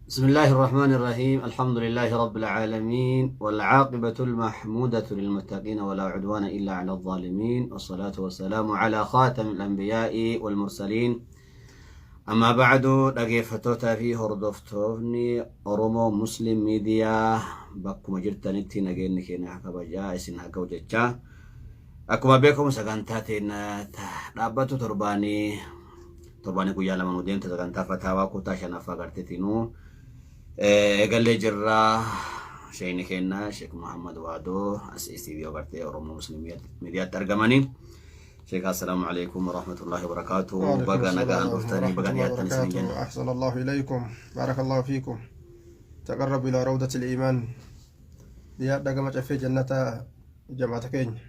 بسم الله الرحمن الرحيم، الحمد لله رب العالمين، والعاقبة المحمودة للمتقين، ولا عدوان إلا على الظالمين، والصلاة والسلام على خاتم الأنبياء والمرسلين، أما بعد. Dhaggeeffattoota fi hordoftoonni Oromoo Muslim Miidiyaa bakkuma jirtanitti, nageenyi keenya kabajaa isin haa ga'u jechaa, akkuma beekamu sagantaa teenya dhaabbatu torbaanii torbaanii guyyaa 2 nu deemte, sagantaa fataawaa kutaa shanaffaa garteetinuu eegallee jirra. Sheekni keenya Sheek Muhammad Waadoo as istiidiyoo gartee Oromoo Muslim Miidiyaatti argamanii. Sheek, assalaamu alaikum warahmatullahi wabarakaatuh. وعليكم Baga nagaan السلام dhuftanii, ورحمة baga الله dhiyaattan isin وبركاته. jenna. أحسن الله إليكم، بارك الله فيكم. تقرب إلى روضة الإيمان، dhiyaadha gama caffee jannataa, jamaata keenya.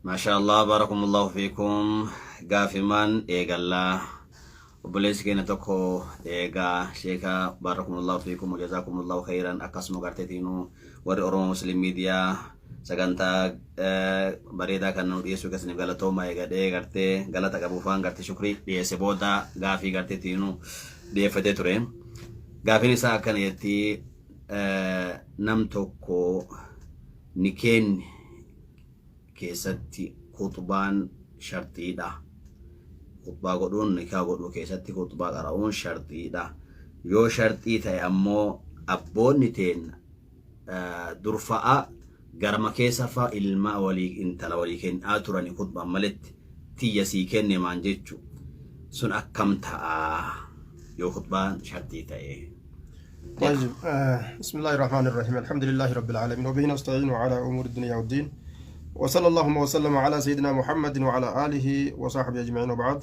Maasha Allah, barakumullahu fiikum. Gaafimaan eegallaa. Obboleessi keenya tokko eegaa, sheeka, barakumullahu fiikum, jazaakumullahu khairan. Akkasuma garteetiinuu warri Oromoo Muslim Miidiyaa sagantaa bareedaa kan nu dhiyeessuu keessaniif galatooma eegadhee, gartee galata qabuufaan gartee shukrii dhiyeesse booda gaafii garteetiinuu dhiyeeffatee ture. Gaafiin isaa akkana jetti: nam tokko nikeenni keessatti khutbaan sharxiidha. Khutbaa godhuun, nikaa godhuu keessatti khutbaa qara'uun sharxiidha. Yoo sharxii ta'e ammoo abboonni teen durfa'a garma keessa fa'a ilma walii intala walii kennaa turani, khutbaan maletti tiyya sii kenne maan jechu sun akkam ta'a yoo khutbaan sharxii ta'e? طيب، بسم الله الرحمن الرحيم، الحمد لله رب العالمين، وبه نستعين على أمور الدنيا والدين، وصلى اللهم وسلم على سيدنا محمد وعلى آله وصحبه أجمعين، وبعد.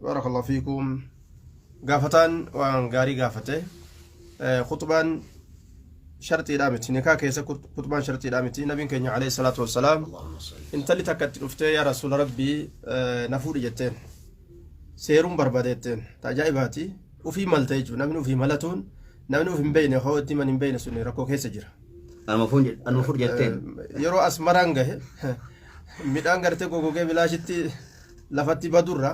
بارك الله فيكم. Gaafataan waan gaarii gaafate. Khutbaan sharxiidhaa miti. Nikaa keessa khutbaan sharxiidhaa miti. Nabiin keenya alayhi salaatu wassalaam اللهم صل intalli takka itti dhuftee, "Yaa rasuula rabbii, na fuudhi" jetteen. Seeruun barbaade jetteen. Ta ajaa'ibaati, ufii malte jechuudha. Namni ufii malatuun, namni uf hin beekne, hoo itti man hin beekne sun rakkoo keessa jira. Anuma fuudhi jetteen. Yeroo as maraan gahe, midhaan gartee gogogee bilaashitti lafatti badurra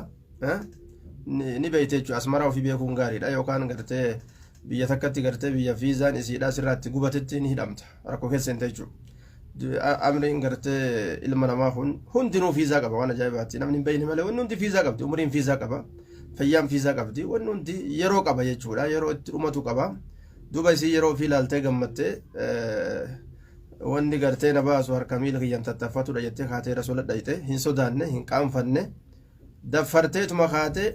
ni beeyte jechuudha. Asmaraa ofii beekuun gaariidha. Yookaan gartee biyya takkatti gartee biyya viizaan isiidhaa sirraatti gubatetti ni hidhamta, rakkoo keessa hin jechuudha. Amriin gartee ilma namaa kun hundinuu fiizaa qaba. Waan ajaa'ibaati, namni hin beekne malee wanni hundi fiizaa qabdi. Umriin fiizaa qaba, fayyaan fiizaa qabdi, wanni hundi yeroo qaba jechuudha, yeroo itti dhumatu qaba. Duuba isii yeroo ofii ilaaltee gammattee, wanni gartee na baasu harka miila kiyyan tattaffatudha jettee kaatee rasuula dhayxe. Hin sodaanne, hin qaanfanne, daffarteetuma kaatee.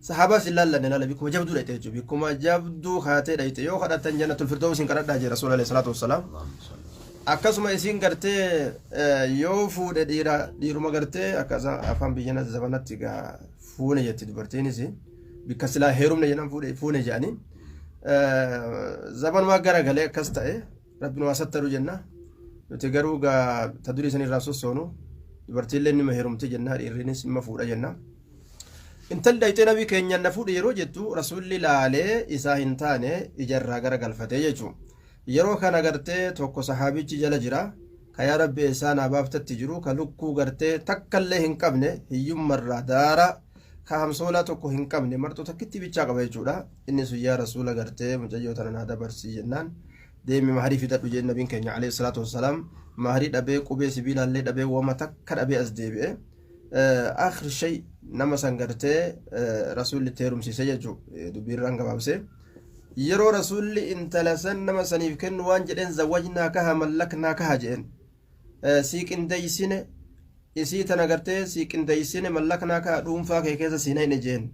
Sahabaas hin laallanne, laala, bikkuma jabduu dhayxe jechuudha. Bikkuma jabduu kaatee dhayxe. Yoo kadhattan jannatul firdaus hin kadhadhaa jee rasuula alayhi salaatu wassalaam. Akkasuma isiin gartee yoo fuudhe dhiira dhiiruma gartee akka afaan biyya zabanatti gaa fuune jetti dubartiinis, bikka silaa heerumne jedhan fuudhe fuune jedhanii. Zabanumaa gara galee akkas ta'e, rabbi nu hasattaru jenna. Nuti garuu gaa ta durii san irraa sossoonu, dubartiillee nima heerumti jenna, dhiirrinis nima fuudha jenna. Intalli dhayxee nabii keenya na fuudhe yeroo jettu, rasuulli laalee isaa hin taane, ijarraa gara galfatee jechuudha. Yeroo kana gartee tokko sahaabichi jala jira, ka yaa rabbi eessaa naa baaftatti jiru, ka lukkuu gartee takkallee hin qabne, hiyyummarraa daara, ka hamsoolaa tokko hin qabne, marxoo takkitti bichaa qaba jechuudha. Inni sun, "Yaa rasuula, gartee mucayyoo tana naa dabarsii" jennaan, "Deemi, maharii fidadhu" jeen nabiin keenya alayhi salaatu wassalaam. Maharii dhabee, qubee sibiilaallee dhabee, wama takka dhabee as deebi'e. Akhir shay nama san gartee rasuulli itti heerumsiise jechuu dubbiirraan gabaabse. Yeroo rasuulli intala san nama saniif kennu waan jedheen, "Zawwajnaa kaha, mallaknaa kaha" jedheen. Sii qindeeysine isii tana, gartee sii qindeeysine, mallaknaa kaha, dhuunfaa kee keessa sii nayne jeen.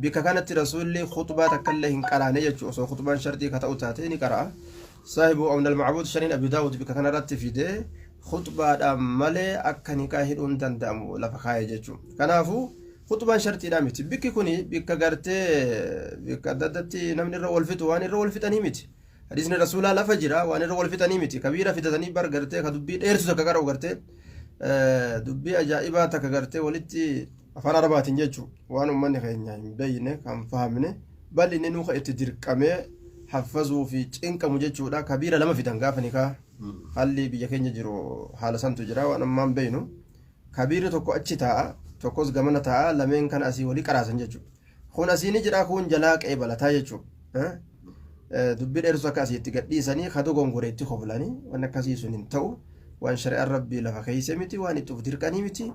Bikka kanatti rasuulli khutbaa takkallee hin qaraane jechuu. Osoo khutbaan sharxii ka ta'u taate ni qara'a. Saahibu Awn al-Macbuud shaniin Abi Daawud bikka kanarratti fidee khutbaadhaan malee akka nikaa hidhuun danda'amu lafa kaa'e jechuu. Kanaafuu khutbaan sharxiidhaa miti. Bikki kuni bikka gartee bikka adda addatti namni irra wal fixu, waan irra wal fixanii miti. Hadiisni rasuulaa lafa jira, waan irra wal fixanii miti. Kabiira fidatanii bar gartee ka dubbii dheertu takka qara'u, gartee dubbii ajaa'ibaa takka gartee walitti afaan arabaatiin jechuu, waan ummanni keenya hin beeyne kan fahamne, bal inni nuka itti dirqamee haffazuu fi cinqamu jechuudha. Kabiira lama fidan gaafa nikaa. Haalli biyya keenya jiru haala santu jira, waan ammaan beeynu. Kabiirri tokko achi taa'a, tokkos gamana taa'a, lameen kana asii walii qaraasan jechuudha. Kun asii ni jira, kun jalaa qeebalataa jechuudha. Dubbii dheertuu akka asii itti gadhiisanii ka dogongore itti koflanii waan akkasii sun hin ta'u. Waan shari'aan rabbii lafa keeyse miti, waan itti uf dirqanii miti.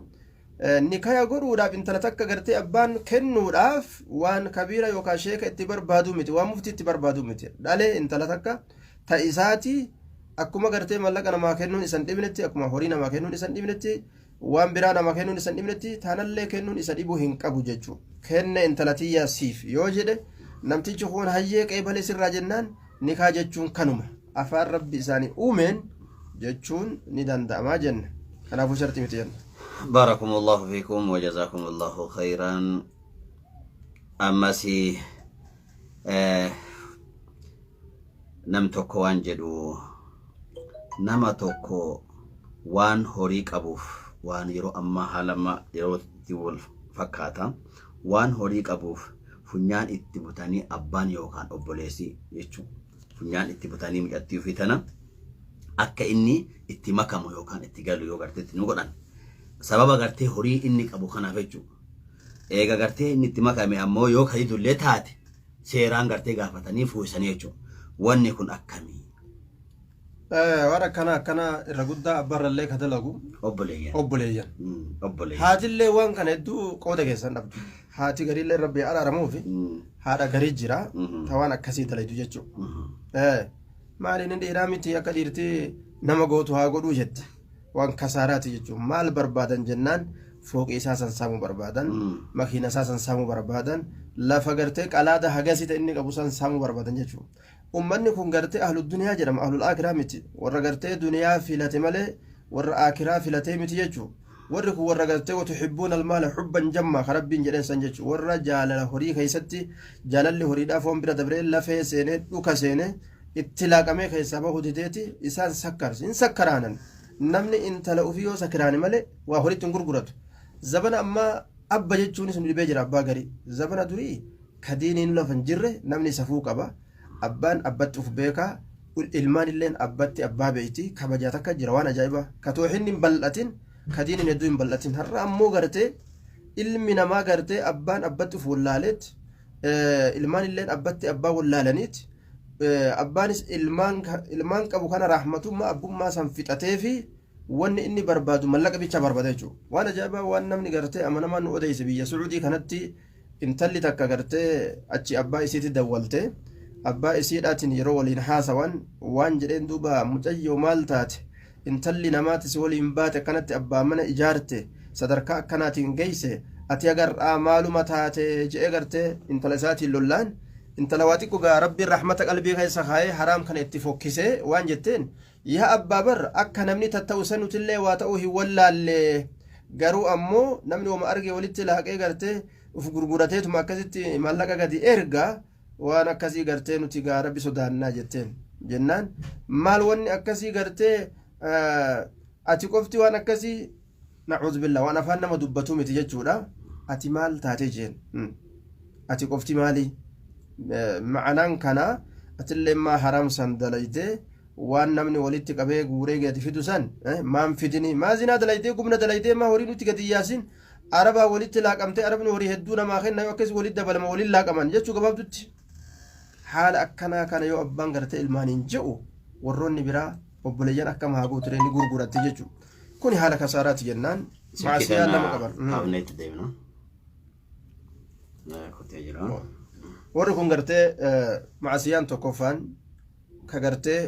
Nikaya godhuudhaaf intala takka gartee abbaan kennuudhaaf waan kabiira yookaan sheeka itti barbaaduu miti, waan muftii itti barbaaduu miti. Dhalee intala takka ta isaati akkuma gartee mallaqa namaa kennuun isan dhibnetti, akkuma horii namaa kennuun isan dhibnetti, waan biraa namaa kennuun isan dhibnetti, taanallee kennuun isa dhibuu hin qabu jechuudha. Kenne intala tiyyaa siif yoo jedhe, namtichi kun hayyee qeebalee sirraa jennaan, nikaa jechuun kanuma afaan rabbi isaanii uumeen jechuun ni danda'amaa jenna. Kanaafuu sharxii miti jenna. Barakumullahu fiikum wa jazakumullahu khayran. Ammas nam tokko waan jedhu, nama tokko waan horii qabuuf, waan yeroo ammaa haala amma yerootti wal fakkaata, waan horii qabuuf funyaan itti butanii abbaan yookaan obboleessi jechuun funyaan itti butanii mucattii ofii tana akka inni itti makamu yookaan itti galu yoo gartee itti nu godhan, sababa gartee horii inni qabu kanaaf jechuudha. Eega gartee inni itti makame ammoo yoo kadidullee taate seeraan gartee gaafatanii fuusanii jechuudha. Wanni kun akkamii? Waan akkana akkana irra guddaa abbaarrallee ka dalagu Obboleeyyan. Obboleeyyan. Obboleeyyan. Haatillee waan kana hedduu qooda keessan dhabdu. Haati gariillee rabbi araaramuufi haadha garii jira ta waan akkasii dalaydu jechuudha. Maali, inni dhiiraa miti, akka dhiirti nama gootu haa godhuu jette. Waan kasaaraati jechuudha. Maal barbaadan jennaan, fooqii isaa san saamuu barbaadan, makiina isaa san saamuu barbaadan, lafa gartee qalaada hagasii ta'e inni qabu san saamuu barbaadan jechuudha. Ummanni kun gartee ahlu duniyaa jedhama, ahlul aakiraa miti. Warra gartee duniyaa filate malee warra aakiraa filatee miti jechuudha. Warri kun warra gartee watuhibbuuna almaala hubban jammaa ka rabbiin jedheen san jechuudha. Warra jaalala horii keessatti jaalalli horiidhaa foon bira dabree lafee seenee, dhuka seenee itti laaqamee keessaa bahuu dideeti isaan sakkarsi. Hin sakkaraanan. Namni intala ofii yoo sakiraane malee waa horiitti hin gurguratu. Zabana ammaa abba jechuunis nu dhibee jira abbaa garii. Zabana durii ka diiniin lafa hin jirre namni safuu qaba. Abbaan abbatti uf beekaa, ilmaan illeen abbatti abbaa beeyti, kabajaa takka jira, waan ajaa'ibaa. Ka toohinni hin bal'atin, ka diiniin hedduu hin bal'atin. Har'a ammoo gartee ilmi namaa gartee abbaan abbatti uf wallaaleet, ilmaan illeen abbatti abbaa wallaalaniit, abbaanis ilmaan qabu kana rahmatummaa abbummaa san fixatee fi wanni inni barbaadu mallaqa bicha barbaada jechuudha. Waan ajaa'ibaa waan namni gartee amanamaan nu odeesse, biyya Su'uudii kanatti intalli takka gartee achi abbaa isiitti dawwalte. Abbaa isiidhaatiin yeroo waliin haasawan waan jedheen duuba, mucayyoo maal taate, intalli namaati si waliin baate akkanatti abbaa mana ijaarte, sadarkaa akkanaatiin geeyse, ati agar'aa maaluma taate je'ee gartee intala isaatiin lollaan, intala waa xiqqo gaa rabbiin rahmata qalbii keessa kaayee haraam kana itti fokkisee waan jetteen, yaa abbaa bar akka namni tatta'u san nutillee waa ta'uu hin wallaalle, garuu ammoo namni wama arge walitti laaqee gartee uf gurgurateetuma akkasitti maallaqa gadi erga, waan akkasii gartee nuti gaa rabbi sodaannaa jetteen. Jennaan maal wanni akkasii gartee ati qofti waan akkasii, na'uudhu billah, waan afaan nama dubbatu miti jechuudha, ati maal taate jeen, ati qofti maali ma'anaan kana, atillee maa haraam san dalaytee, waan namni walitti qabee guuree gadi fidu san maan fidini, maa zinaa dalaydee, gumna dalaydee, maa horii nutti gadi yaasin, arabaa walitti laaqamtee, arabni horii hedduu namaa kenna, yoo akkasii walitti dabalama waliin laaqaman jechuu. Gabaabdutti haala akkanaa kana yoo abbaan gartee ilmaaniin je'u, warroonni biraa obboleeyyan akkam haa gootu ni gurguratti jechuu. Kuni haala kasaaraati jennaan maasiyaa lama qaban. Kaafneetti deemna. Kutee jira. Warri kun gartee maasiyaan tokkoffaan ka gartee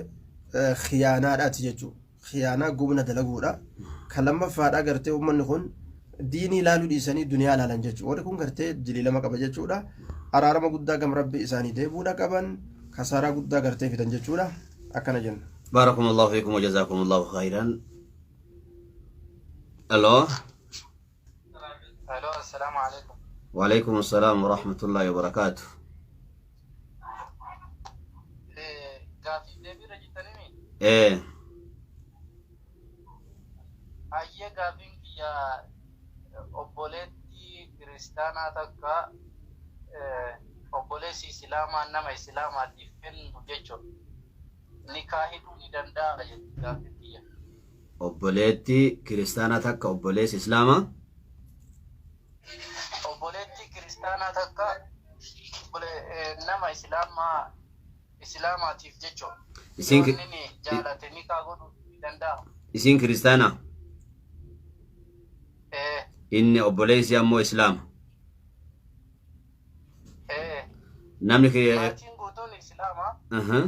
khiyaanaadhaati jechuudha. Khiyaanaa gubna dalaguudha. Ka lammaffaadha gartee uummanni kun diinii ilaaluu dhiisanii duniyaa ilaalan jechuudha. Warri kun gartee dilii lama qaba jechuudha. Araarama guddaa gam rabbi isaanii deebuudha qaban, kasaaraa guddaa gartee fidan jechuudha. Akkana jenna. Barakumullahu fiikum wa jazakumullahu khairan. Hello. Hello, assalamu alaikum. Wa alaikum assalam wa rahmatullahi wa barakatuh. Gaafii deebiirra jirtanimi? Eh, Hayyee, gaafiin kiyya obboleettii kiristaanaa takka obboleessi islaamaa nama islaamaatiif kennu jechuudha. Nikaa hidhuu ni danda'a jetti gaafiin kiyya. Obboleettii kiristaanaa takka obboleessi islaamaa Obboleettii kiristaanaa takka nama islaamaa Islaamaatiif jechuudha. Isiin Yoo inni jaalate nikaa godhuu ni danda'a. Isiin kiristaana? Ee. Inni obboleessi ammoo islaama. Ee. Namni kee Maatiin guutuun Islaama,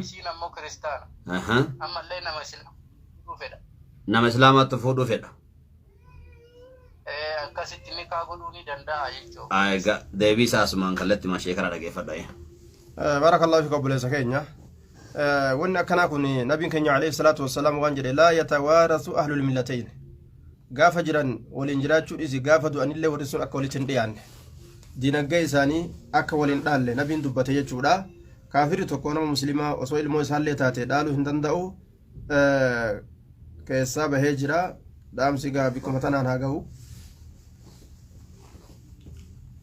isiin ammoo kiristaana. Ammallee nama Islaama fuudhuu fedha. Nama islaamaatti fuudhuu fedha. Ee, akkasitti nikaa godhuu ni danda'a jechuudha. Egaa deebii isaa asumaan kallattii sheekara dhaggeeffadha. Barakallahu fika, obboleessa keenya. Wanni akkanaa kun nabiin keenya alayhi salaatu wassalaam waan jedhe: laa yatawaarathu ahlul millatayn. Gaafa jiran waliin jiraachuu dhisi, gaafa du'anillee warri sun akka walitti hin dhiyaanne, dinagdee isaanii akka waliin dhaalle nabiin dubbate jechuudha. Kaafirri tokko nama muslimaa osoo ilmoo isaallee taate dhaaluu hin danda'u. Keessaa bahee jira. Dhaamsi gaa bikkuma tanaan haa ga'u.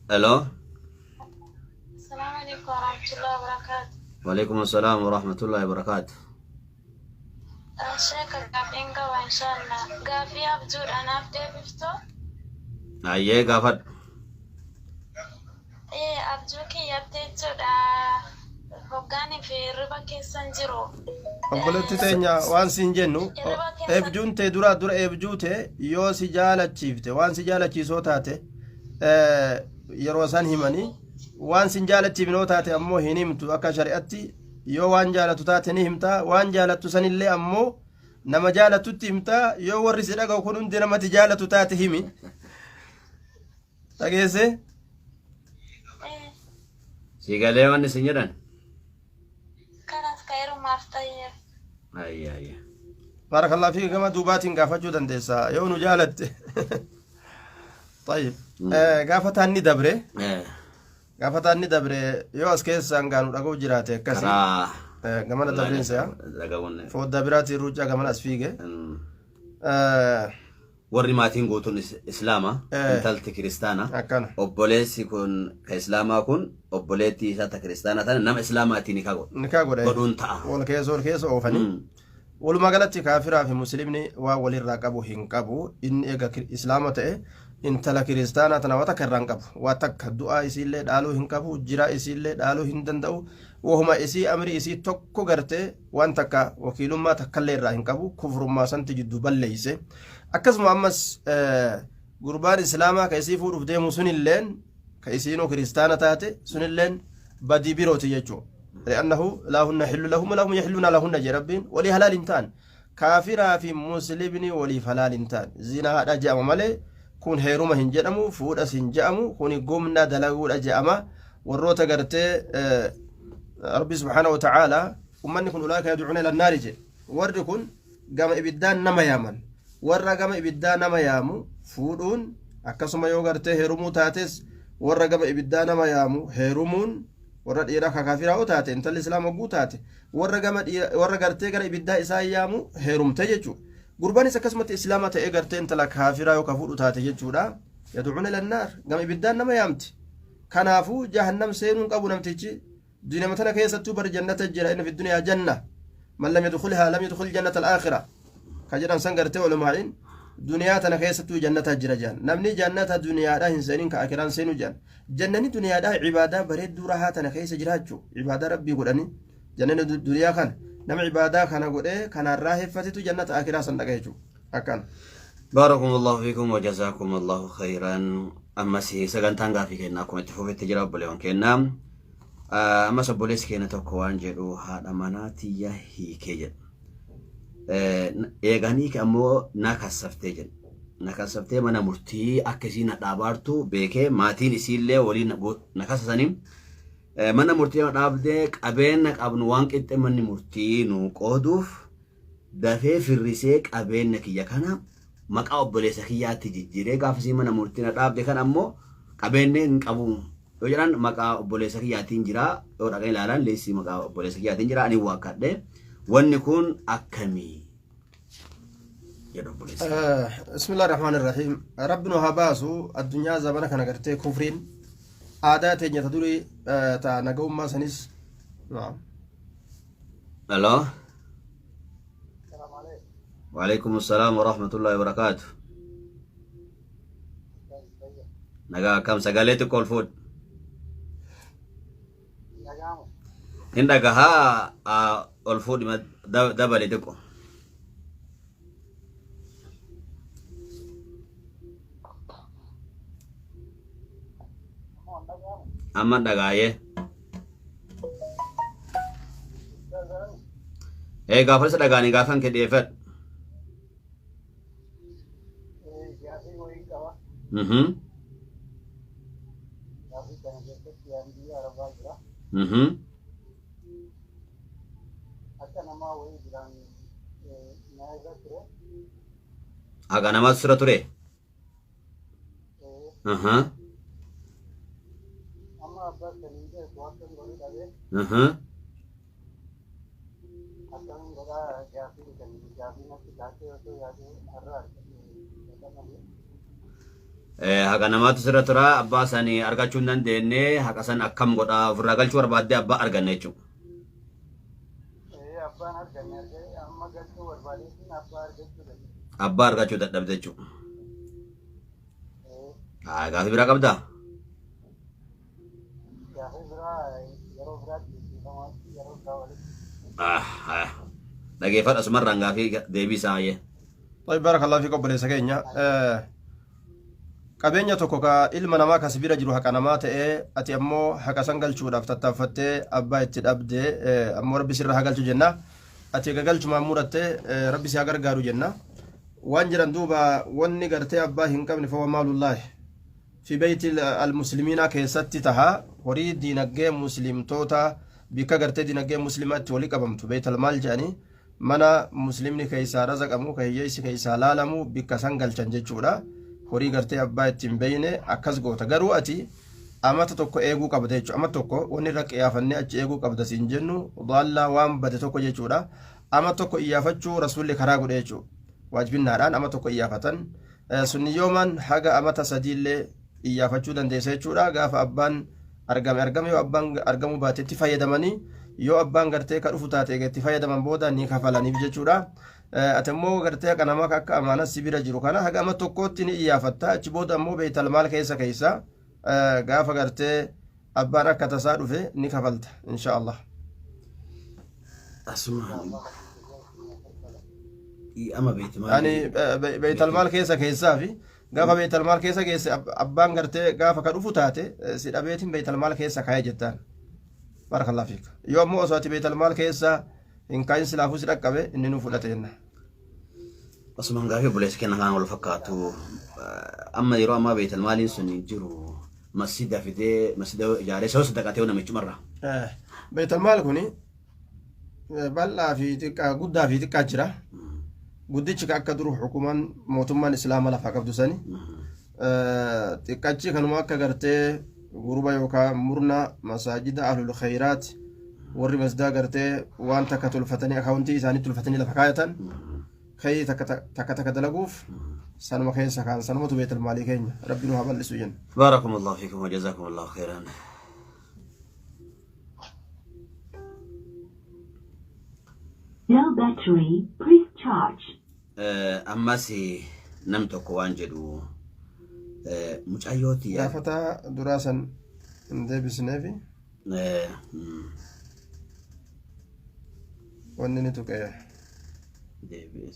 Hello. السلام عليكم ورحمة الله وبركاته. Walaikum assalam wa rahmatullahi wa barakaatu. Sheeka, gaafiin qaba inshallah. Gaafii abjuudha naaf deebiftu. Ayyee, gaafadhu. Ee, abjuu kiyyatti jechuudha. Hoggaanii fi hirriba keessan jiru. Obboleetti teenya, waan siin jennu, Hirriba keessa eebjuun tee dura dura eebjuu tee yoo si jaalachiifte, waan si jaalachiisoo taate yeroo isaan himanii, waan sin jaalachiifnoo taate ammoo hin himtu. Akka shari'atti yoo waan jaalatu taate ni himta, waan jaalattu sanillee ammoo nama jaalattutti himta. Yoo warri si dhaga'u kun hundi namatti jaalatu taate himi, dhageesse. Ee, Si galee wanni isin jedhan? Kanas ka heerumaaf tayyee. Ayyee, ayyee. Barakallah fi gama duubaatiin gaafachuu dandeessa yoo nu jaalatte. طيب, gaafataan ni dabre. Gaafataan ni dabre. Yoo as keessaan gaanu dhaga'u jiraate akkasi Karaa gamana dabreensa dhaga'uun. Foddaa biraatiin ruuccaa gamana as fiige. Warri maatiin guutuun islaama, intalti kiristaana. Akkana. Obboleessi kun ka islaamaa kun obboleettii isaa ta kiristaanaa tana nama islaamaatiin ni godhu. Nikaa godhe. Godhuun ta'a. Wal keessa oofanii. Walumaa galatti kaafiraa fi muslimni waan walirraa qabu hin qabu. Inni eega islaama ta'e intala kiristaanaa tana waa takka irraa hin qabu. Waa takka, du'aa isiillee dhaaluu hin qabu, jiraa isiillee dhaaluu hin danda'u. Wahuma isii, amri isii tokko gartee waan takka wakiilummaa takkallee irraa hin qabu. Kufrummaa santi jidduu balleeyse. Akkasuma ammas gurbaan islaamaa ka isii fuudhuuf deemu sunilleen, ka isiinuu kiristaana taate sunilleen, badii birooti jechuudha. لأنه لا هن حل لهم ولا هم يحلون لهن جي ربين ولي حلال تان. كافرا في مسلمني ولي حلال تان زنا هذا جاء مالي kun heeruma hin jedhamu, fuudhas hin jedhamu, kuni gumna dalaguudha jedhama. Warroota gartee Rabbi subhaanahu wa ta'aalaa ummanni kun ulaa'ika yad'uuna ila naari jedhe. Warri kun gama ibiddaan nama yaaman. Warra gama ibiddaa nama yaamu fuudhuun, akkasuma yoo gartee heerumuu taates, warra gama ibiddaa nama yaamu heerumuun, warra dhiiraa ka kaafiraa yoo taate, intalli islaama hogguu taate, warra gama warra gartee gara ibiddaa isaa yaamu heerumte jechuudha. Gurbaanis akkasumatti islaama ta'ee gartee intala kaafiraa yoo ka fuudhu taate jechuudha. Yad'uuna ila naar, gama ibiddaan nama yaamti. Kanaafuu jahannam seenuun qabu namtichi. Duniyama tana keessattuu bar jannata jira. Inni fi duniyaa janna, man lam yadkhulhaa lam yadkhul jannata al-aakhira ka jedhan san gartee ulamaa'in duniyaa tana keessattuu jannata jira jedhan. Namni jannata duniyaadhaa hin seenin ka akiraan seenu jedhan. Jannani duniyaadhaa cibaadaa bareedduu rahaa tana keessa jiraachuu, cibaadaa Rabbii godhanii. Jannani duniyaa kana nama cibaadaa kana godhee kanaan raaheffatitu jannata akiraa san dhaqa jechuudha, akkana. باركم الله فيكم وجزاكم الله خيرا. Ammas sagantaan gaafii kennaa akkuma itti fufetti jira, obboleewwan kennaa. Ammas obboleessi keenya tokko waan jedhu, haadha manaa tiyya hiikee jedha. Eeganii ammoo na kassaftee jedha. Na kassaftee mana murtii akka isiin na dhaabaartu beekee, maatiin isiillee waliin na kassasanii mana murtii na dhaabdee, qabeenya qabnu waan qixxe manni murtii nu qooduuf dafee firrisee qabeenya kiyya kana maqaa obboleessa kiyyaatti jijjiiree, gaafasii mana murtii na dhaabde kan ammoo qabeenya hin qabu yoo jedhan, maqaa obboleessa kiyyaatiin jira. Yoo dhaqanii ilaalan leessii maqaa obboleessa kiyyaatiin jira, ani waakkadhe, wanni kun akkamii jedhu obboleessa. بسم الله الرحمن الرحيم. Rabbi nu haa baasu. Addunyaa zamana kana gartee kufriin aadaa teenya ta durii ta naga'ummaa sanis, naam. Hello. وعليكم السلام ورحمة الله وبركاته. Nagaa akkam? Sagalee xiqqoo ol fuudhi. Hin dhagahaa ol fuudhi dabali xiqqo. Amma dhagaayee. Ee gaafa isa dhagaanii gaafan kee dhiyeeffadhu. Haqa namaatu sirra ture. Akkamiin godhaa gaaffiin kan gaaffii natti taatee osoo yaaduu har'a argate jedhamanii. Haqa namaatu sirra tura abbaa sanii argachuu hin dandeenye haqa san akkam godhaa ofirraa galchuu barbaaddee abbaa arganne jechuudha. Abbaan arganne argee amma galchuu barbaadeetiin abbaa argachuu dadhabe. Abbaa argachuu dadhabde jechuudha. Gaaffii biraa qabdaa? Gaaffii biraa yeroo biraatti dhiifamaatti yeroo biraa walitti. Dhageeffadha asumarraan gaaffii deebii isaa hayyee. طيب بارك الله فيك obboleessa keenya qabeenya tokko ka ilma namaa kas bira jiru haqa namaa ta'ee ati ammoo haqa san galchuudhaaf tattaaffattee abbaa itti dhabde ammoo rabbi sirra haa galchu jenna ati egaa galchumaan muratte rabbi si haa gargaaru jenna waan jedhan duuba wanni gartee abbaa hin qabne fahuwa maalullaahi fi beeyti almuslimiinaa keessatti taha horii diinaggee muslimtoota bikka gartee diinaggee muslimaa itti walii qabamtu beeytal maal jedhanii mana muslimni keessaa razaqamu ka hiyyeessi keessaa laalamu bikka san galchan jechuudha horii gartee abbaa itti hin beeyne akkas goota garuu ati amata tokko eeguu qabda jechuudha amata tokko wanni irra qiyaafannee achi eeguu qabda siin jennu daallaa waan bade tokko jechuudha ama tokko iyyaafachuu rasuulli karaa godhe jechuudha waajibinnaadhaan ama tokko iyyaafatan sunniyyoomaan haga amata sadiillee iyyaafachuu dandeessa jechuudha gaafa abbaan argame argame yoo abbaan argamuu baate itti fayyadamanii yoo abbaan gartee ka dhufu taate eega itti fayyadaman booda ni kafalaniif jechuudha ati ammoo gartee haqa namaa akka amaanaa si bira jiru kana haga ama tokkootti ni iyyaafatta achi booda ammoo beeytal maal keessa keessa gaafa gartee abbaan akka tasaa dhufe ni kafalta insha Allah. Asumaan ama beekti maal? Ani beeytal maal keessa keessaa fi gaafa beeytal maal keessa geesse abbaan gartee gaafa ka dhufu taate si dhabeetiin beeytal maal keessa kaa'e jettaan. Barakallahu fiik. Yoo ammoo osoo ati beeytal maal keessa hin kaa'in silaafuu si dhaqqabe inni nu fudhate jenna. Asumaan gaafii obboleessa keenya kanaan wal fakkaatu amma yeroo ammaa beeytal maaliin sun hin jiru masjida fidee masjida ijaaree sababa sadaqatee namichumarraa. Beeytal maal kuni bal'aa fi xiqqaa guddaa fi xiqqaa jira. Guddichi ka akka dur hukumaan mootummaan islaama lafaa qabdu sani. Xiqqachi kanuma akka gartee guruba yookaan murna masaajida ahlul khayraat warri masjidaa gartee waan takka tolfatanii akaawuntii isaanii tolfatanii lafa kaayatan khayrii takka takka takka dalaguuf sanuma keessa kaan sanumatu beetal maalii keenya rabbi nu haa bal'isu jenna. Baarakumullahu fiikum wa jazaakumullahu khairan. Low battery, please charge. Ammas nam tokko waan jedhu mucayyoo tiyya. Gaafataa duraa san hin deebisneefi wanni ni tuqe. Deebi'e.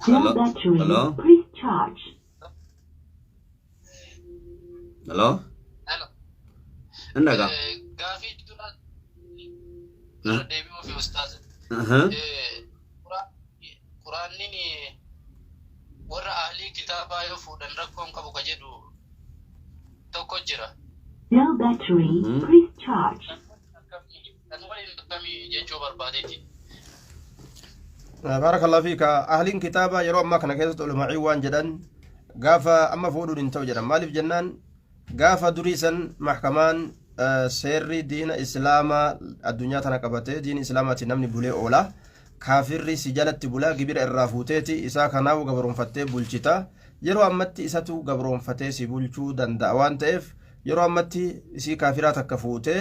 Low Hello? battery, Hello? please charge. Hello? Hello. Hin dhagaa. Gaafii dura dura deebi'uu fi ustaaz. Quraannin warra ahlii kitaabaa yoo fuudhan rakkoon qabu ka jedhu tokko jira. Low battery, please charge. Kan waliin akkamii jechuu barbaadeeti. Baarakallahu fiika ahliin kitaabaa yeroo ammaa kana keessatti ulamaa'ii waan jedhan gaafa amma fuudhuun hin ta'u jedhan maaliif jennaan gaafa durii san mahkamaan seerri diina islaamaa addunyaa tana qabatee diini islaamaatiin namni bulee oola kaafirri si jalatti bulaa gibira irraa fuuteeti isaa kanaawu gabroonfattee bulchita yeroo ammatti isatu gabroonfatee si bulchuu danda'a waan ta'eef yeroo ammatti isii kaafiraa takka fuutee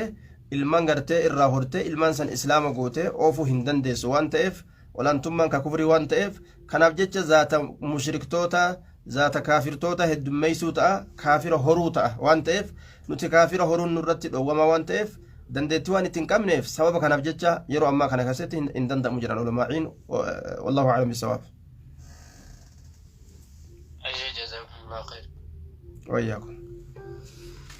ilmaan gartee irraa hortee ilmaan san islaama gootee oofuu hin dandeessu waan ta'eef olaantummaan ka kufrii waan ta'eef kanaaf jecha zaata mushriktoota Zaata kaafirtoota heddummeeysuu ta'a, kaafira horuu ta'a waan ta'eef, nuti kaafira horuun nurratti dhoowwamaa waan ta'eef, dandeettii waan itti hin qabneef sababa kanaaf jecha yeroo ammaa kana keessatti hin danda'amu jedhan ulamaa'iin. Wallahu a'lam bisawaab. Ayyee, jazakumullahu khair. Wayyaakum.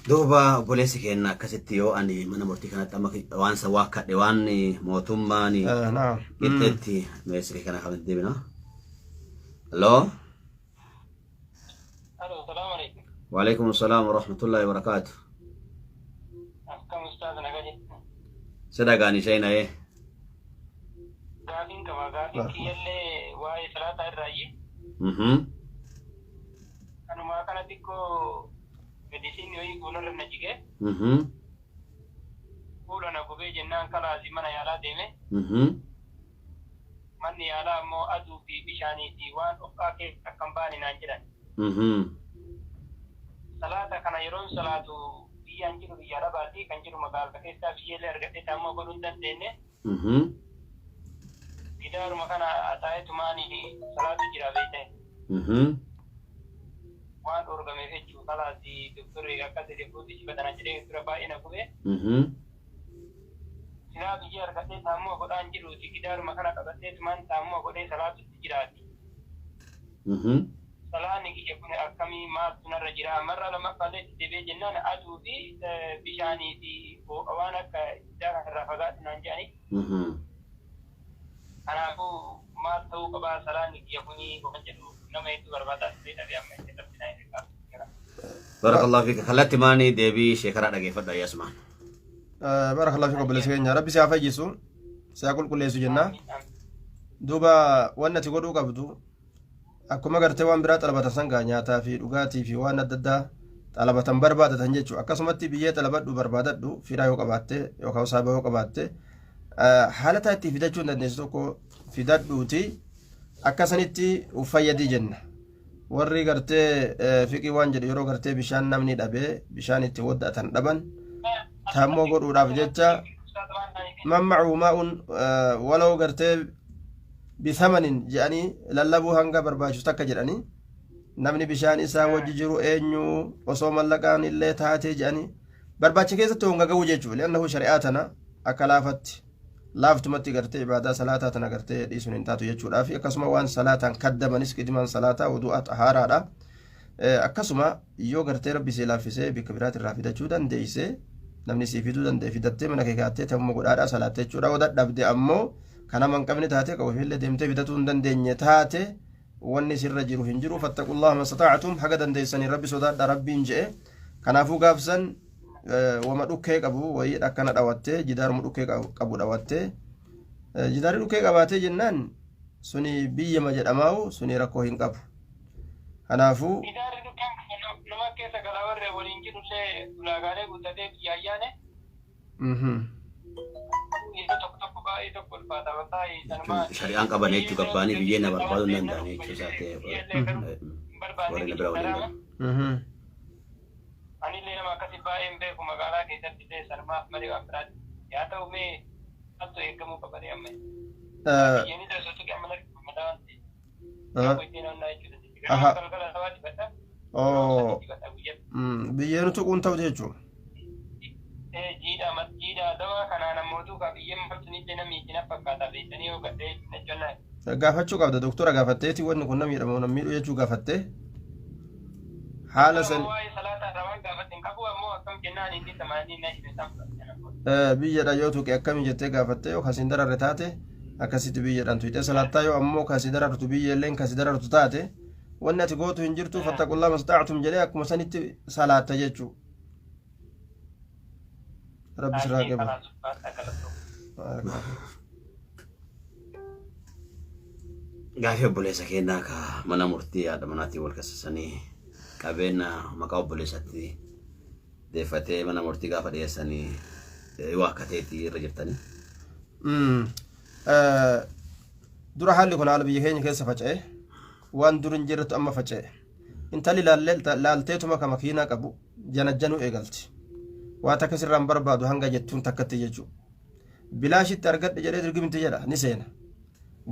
Duuba obboleessi keenya akkasitti yoo ani mana murtii kanatti amma waan san waakkadhe waan mootummaan Naam. qixxeetti meeshaa kana kan deebina. Halloo. Alo, salaamu alaikum. Waalaikum salaam wa rahmatullahi wa barakaatu. Akkam ustaaz, nagaa jirtu? Sadagaan ishee na'ee. Gaafiin qaba. Gaafiin kiyyallee waa'ee salaataa irraayyi. Kanumaa kana xiqqoo gadisiin wayii fuularra na jigee fuula na gubee jennaan kalaasii mana yaalaa deeme. Manni yaalaa ammoo aduu fi bishaanii fi waan ho'aa keessa akka hin baane naan jedhan. Salaata kana yeroon salaatu biyyaan jiru biyya Arabaati, kan jiru magaalaa keessaa biyyeellee argadhee taammoo godhuu hin dandeenye. Gidaaruma kana taa'etumaan salaatu jira beekte. Waan dhoorgameef jechuu kalaasii doktorri akkas jedhe fuuti dibata naan jedhee dura baay'ee na gube. Silaa biyyee argadhee taammoo godhaan jiruuti gidaaruma kana qabadheetumaan taammoo godhee salaatutti jiraati. Salaanni kiyya kun akkamii, maaltu narra jira? Marra lammaffaallee itti deebi'ee jennaan aduu fi bishaanii fi ho'a waan akka ibiddaa kanarraa fagaadhu naan jedhani. Kanaafuu maal ta'uu qabaa salaanni kiyya kuni waan jedhu nama hedduu barbaadaa ture dhabee amma itti rabbi naa hin qabu. Barakallahu fiika. Kallattii maanii deebii sheekaraa dhageeffadha yaasumaan. Barakallahu fiik, obboleessa keenya. Rabbi si haa fayyisu, si haa qulqulleessu jenna. Duuba wanni ati godhuu qabdu akkuma gartee waan biraa xalabatan sangaa nyaataa fi dhugaatii fi waan adda addaa xalabatan barbaadatan jechuudha. Akkasumatti biyyee xalabadhu, barbaadadhu, firaa yoo qabaatte yookaan saaba yoo qabaatte, haala taa itti fidachuu hin dandeessu tokko fidadhuuti akkasanitti uf fayyadii jenna. Warri gartee fiqii waan jedhu, yeroo gartee bishaan namni dhabee bishaan itti wadda'atan dhaban taammoo godhuudhaaf jecha mammacuu maa'uun waloo gartee bisamanin jedhanii lallabuu hanga barbaachisu takka jedhanii, namni bishaan isaa wajji jiru eenyu osoo mallaqaan illee taatee jedhanii barbaacha keessatti honga ga'uu jechuudha. Li'annahu shari'aa tana akka laafatti laaftumatti gartee ibaadaa salaataa tana gartee dhiisuun hin taatu jechuudhaafi akkasuma waan salaataan kaddamanis qidimaan salaataa wudu'aa xahaaraadha. Akkasuma yoo gartee rabbi sii laaffisee bikka biraati irraa fidachuu dandeeyse, namni sii fiduu danda'e, fidattee mana kee kaattee ta'umma godhaadhaa salaatte jechuudha. Yoo dadhabde ammoo kan nama hin qabne taate, kan ofiillee deemtee fidatuu hin dandeenye taate, wanni sirra jiru hin jiru. Fattaqullaha mastata'atum, haga dandeessanii rabbi sodaadha rabbiin je'e. Kanaafuu gaafsan wama dhukkee qabu wayii akkana dhawattee, jidaaruma dhukkee qabu dhawattee, jidaarri dhukkee qabaatee jennaan suni biyyama jedhamaa'u, suni rakkoo hin qabu. Kanaafuu Gidaarri dhukkeen nama keessa galaa warri waliin jirullee ulaagaalee guuttatee biyya ayyaane yeroo tokko tokko baay'ee tokko ulfaata wallaahi sanumaa. Shari'aan qaban jechuu gabbaanii biyyee na barbaaduu hin danda'an jechuu isaatti warri na bira waliin galu. Anillee nama akkasii baay'ee hin beeku magaalaa keessatti illee sanumaaf malee waan biraatti. Yaa ta'u mee maaltu eegamuu qaba ree amma? Biyyeenis osoo tuqe amma natti gammadaa waan ta'eef. Aha. Oo. Biyyeenu tuquun ta'u jechuun. Gaafachuu qabda doktora, gaafatteeti wanni kun na miidhamu na miidhu jechuu gaafattee haala san biyyadha yoo tuqe akkami jettee gaafattee, yoo kasiin dararre taate akkasitti biyyadhaan tuyxee salaattaa, yoo ammoo kasi darartu biyyelleen kasi darartu taate, wanni ati gootu hin jirtu. Fattaqullaa mastaa'atum jedhee akkuma sanitti salaatta jechuu. Rabbi sirraa qabu. Gaafii obboleessa keenyaa ka mana murtii haadha manaatiin wal kassasanii qabeenya maqaa obboleessatti deeffatee mana murtii gaafa dhiyeessanii yoo akka ta'etti irra jirtanii. Dura haalli kun haala biyya keenya keessa faca'e, waan dur hin jirretu amma faca'e. Intalli laalteetuma ka makiinaa qabu janajjanuu eegalti. Waa takka sirraan barbaadu hanga jettuun takkatti jechuudha. Bilaashitti argadhe jedhee dirgimti jedha ni seena.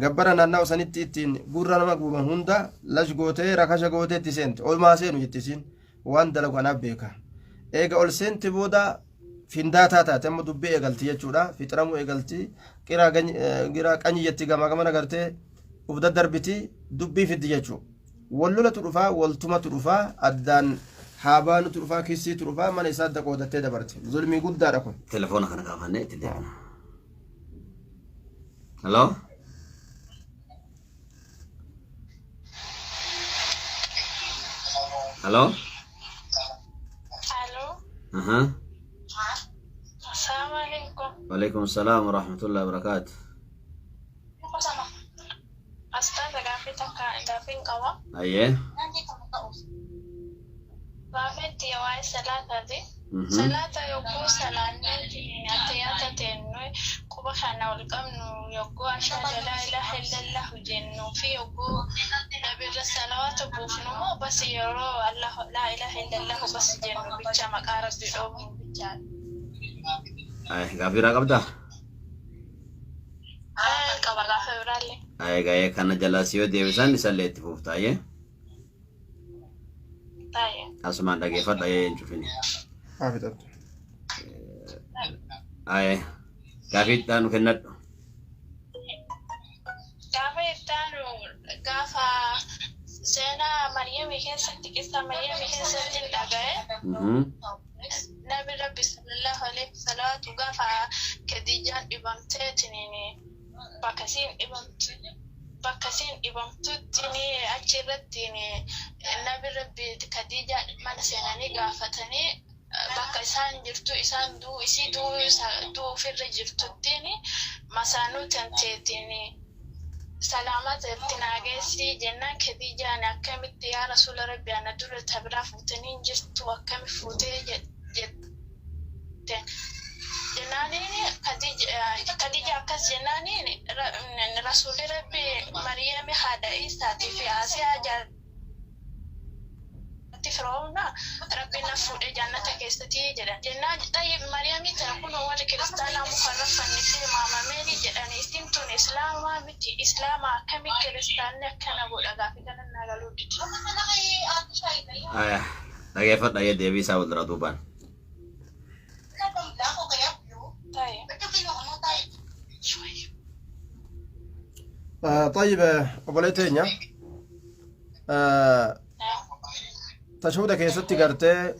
Gabbara naannawa sanitti ittiin gurra nama guuban hunda lash gootee rakasha gootee itti seente. Olmaa seenu jetti isiin. Waan dalagu anaaf beeka. Eega ol seente booda findaataa taate amma dubbii eegalti jechuudha. Fixramuu eegalti. Qiraa giraa qanyi jetti gamaa gamana gartee uf daddarbiti dubbii fiddi jechuudha. Wal lolatu dhufaa, wal tumatu dhufaa, addaan haa baanutu dhufaa, kissiitu dhufaa, mana isaa adda qoodattee dabarte. Zulmii guddaadha kun. Telefoona kana kaafannee itti deebina. Hello? Hello? Aloo. Aha. Assalaamu alaikum. Waalaikum salaam wa rahmatullahi wa barakaatu. Astaza gaaffii takka gaaffiin qaba. Ayyee. Gaaffiin tiyya waa'ee salaataati. Salaata yogguu salaannee attiyyaata teennu quba kana ol qabnu yogguu ashhadu laa ilaaha illallahu jennu fi yogguu nabirra salawaata buufnu moo bas yeroo Allah laa ilaaha illallahu bas jennu bicha maqaa rabbi dhoofnu bichaadha. Ay, gaaffii biraa qabdaa? Ee qaba gaafa biraallee. Ay, gaa'ee kana jalaa si yoo deebisan isallee itti fufta ayyee. Taa'e. Asumaan dhageeffadha ayyee hin cufini. Haa fixattu. Aye, gaafii itti aanu kennadhu. Gaafa itti aanu gaafa seenaa Maryamii keessatti qissa Maryamii keessatti hin dhaga'e. Nabi Rabbi sallallahu alaihi salaatu gaafa Khadiijaan dhibamteetiniin bakka isiin dhibamtu bakka isiin dhibamtutti achi irratti Nabi Rabbi Khadiijaa mana seenanii gaafatanii bakka isaan jirtu isaan duu isii duu ofirra jirtuttiin masaanuu tanteetiin salaamata itti naa geessii jennaan Khadiijaan akkamitti yaa Rasuula Rabbi ana dura ta biraa fuutanii hin jirtu akkami fuutee jetteen jennaaniin Khadiija akkas jennaaniin Rasuulli Rabbi Mariyami haadha Iisaatii fi Asiyaa jaartii Fir'aawna Rabbiin na fuudhe jannata keessatti jedhan. Jennaan xayyib Mariyamii tana kunoo warri kiristaanaa muka irra fannisee maamameeni jedhani isin tun islaamaa miti islaama akkami kiristaanni akkana godha gaafi kanan naa galuu dide. Aya, dhageeffadha ayyee deebii isaa wal duraa duubaan. Tayyib. طيب obboleettii teenya tashuuda keessatti gartee